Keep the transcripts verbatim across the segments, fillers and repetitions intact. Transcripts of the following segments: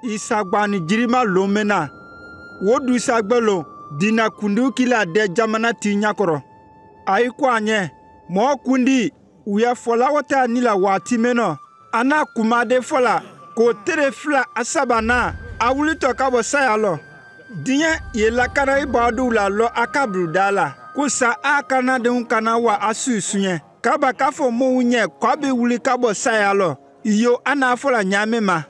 Isa gbani jirima loome na. Wo du isa gbølo, dina kundi u ki la de jamanati ñakoro. Ayi kwa ñe, mo kundi, wia fọla wata ni la wa ti meno. Ana kuma de fọla, ko tede fila asaba na, awuli to kabo saya lo. Diñe ye lakana i badu la lo akabulu dala. Ko sa akana de un kana wa asu sunye. Kaba kafo mo unye kwabi wuli kabo saya lo. Iyo ana fọla ñame ma.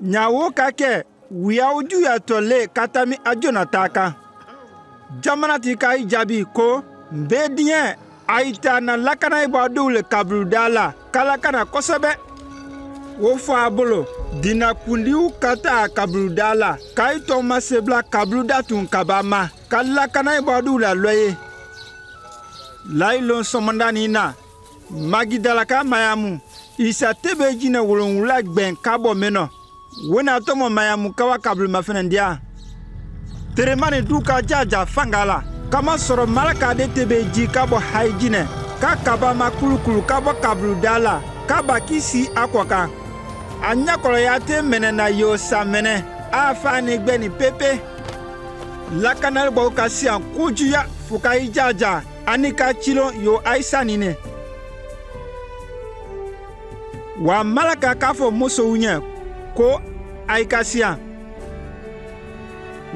Ña wo kake, wia uju ya tole katami ajona taka. Jamanati ka i jabi ko, mbediñe, ayi ta na lakana i badu le kabulu dala, ka lakana kosobe. Wo fo abolo, dina kundi u kata kabulu dala, ka i to ma sebla kabulu datun kaba ma, ka lakana i badu la loye. Lai lon somanda ni na, Magidala ka Mayamu, isa tebe jine wolonwula gben kabo meno. Wena tomo Mayamu kawa kabulu ma fenendia. Teremani du ka jaja fangala. Kama soro malaka de tebe ji kabo hai jine. Ka kaba ma kulukulu kabo kabulu dala. Kaba kisi akoka. Anyakolo ya te mene na yo sa mene. Afa ni gbeni pepe. Lakanali bwa ka sian kuju ya fuka i jaja. Ani ka cilo yo aisa nine. Wa malaka kafo moso unye, ko ayi ka sia.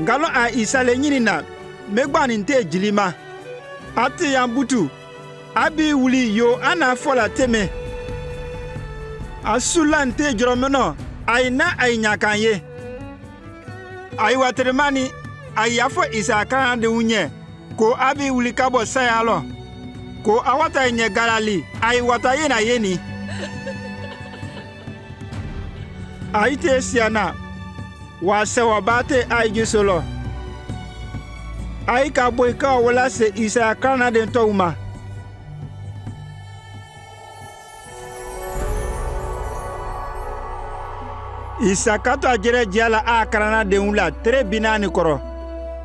Ngalo a isa le nyini na, me gbani nte jilima. Ati ya butu, abi wuli yo ana fola teme. Asula nte joro meno, ayi na ayi nyakan ye. Ayi wa teremani, ayi afo isa kana de unye. Ko abi wuli kabo saya lo. Ko awata inye Galili, ayi wata yena yeni. Ayi te siana. Wa sewa bate ayi ji solo. Ayi ka boi ka wala se isa kana de touma. Isa ka to ajere jiala a karana de un la tere binani koro.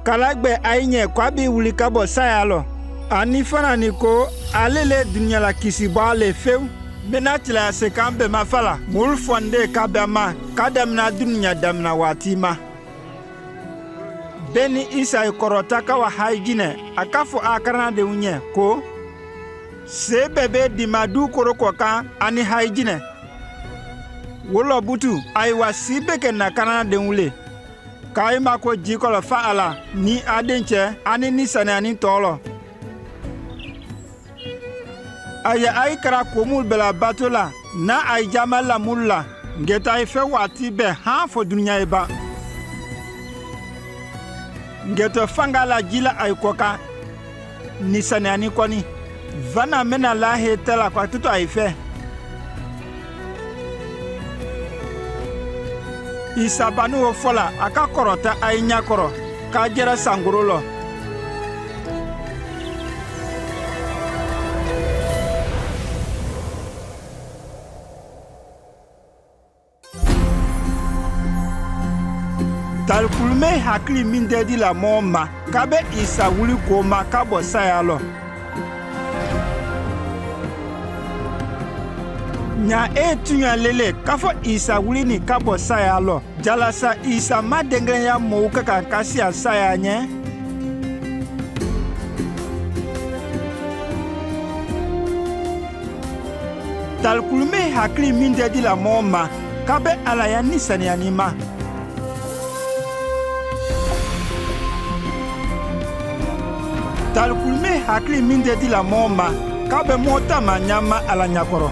Kala gbe ayi nye kwa bi wuli kabo saya lo. Ani fana ni ko alele dunya la kisi bwa le few. Mena tila se kan be ma fala. Mul fonde ka be ma. Ka damna dunya damna wati ma. Beni isa i koro taka wa hai jine, a kafo a karana de un nye, ko. Se bebe dima du koro ko ka ani hai jine. Wolo butu, ayi wa si beke na karana de un le. Ka ima ko ji kolo fa ala, ni adinche, ani ni sane ani tolo. Aya ayi kara ko mul bela bato la, na ayi jama la mul la, ngeto ayi fe wati be ha fo dunya iba. Ngeto fanga la jila ayi koka, ni sane ani koni. Vana mena la he tela kwa tutu ayi fe. Isa bani wo fola, a ka koro ta ayi nyakoro, ka jera sanguru lo. Talikulme hakili mindedi la mo ma, ka be isa wuli ko ma kabo saya lo. Nya e tunya lele, kafo isa wuli ni kabo saya lo. Jalasa isa ma dengre ya mo ka ka kasia saya nye. Talikulme hakili mindedi la mo ma, ka be ala ya ni sane ani ma. Talikulme hakili mindedi la mo ma, ka be mo tama nyama ala nyakoro.